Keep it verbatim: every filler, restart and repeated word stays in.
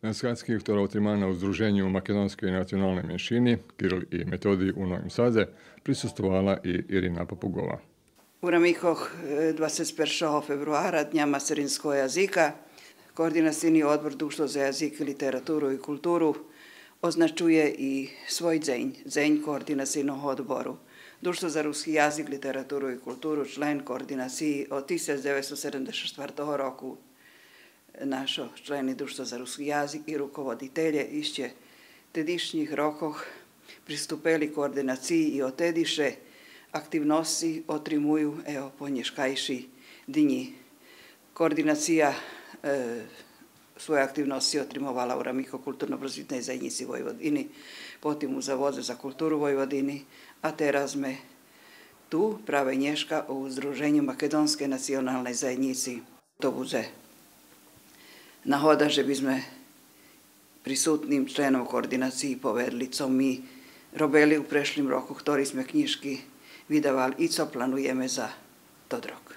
На схадзки, котра отримана у Здруженю македонскей националней меншини Кирил и Методий у Новим Садзе, присуствовала и Ирина Папуґова. У рамикох, е, двацец першого фебруара, Дня материнского язика, Координацийни одбор Дружтва за язик, литературу и културу означує и свой дзень, Дзень координацийного одбору. Дружтво за руски язик, литературу и културу, член координациї од тисяч дзевецсто седемдзешат четвартого року. Нашо члени Дружтва за руски язик и руководителє ище тедишнїх рокох приступели координациї и од теди ше активносци отримую, ево, по нєшкайши днї. Координация, е, свойо активносци отримовала у рамикох Културно-просвитней заєднїци Войводини, потим у Заводзе за културу Войводини, а тераз зме ту праве нєшка у Здруженю македонскей националней заєднїци. То будзе нагода же би зме присутним членом координациї поведли цо ми робели у прешлим року, хтори зме кнїжки видавали и цо плануєме за тот рок.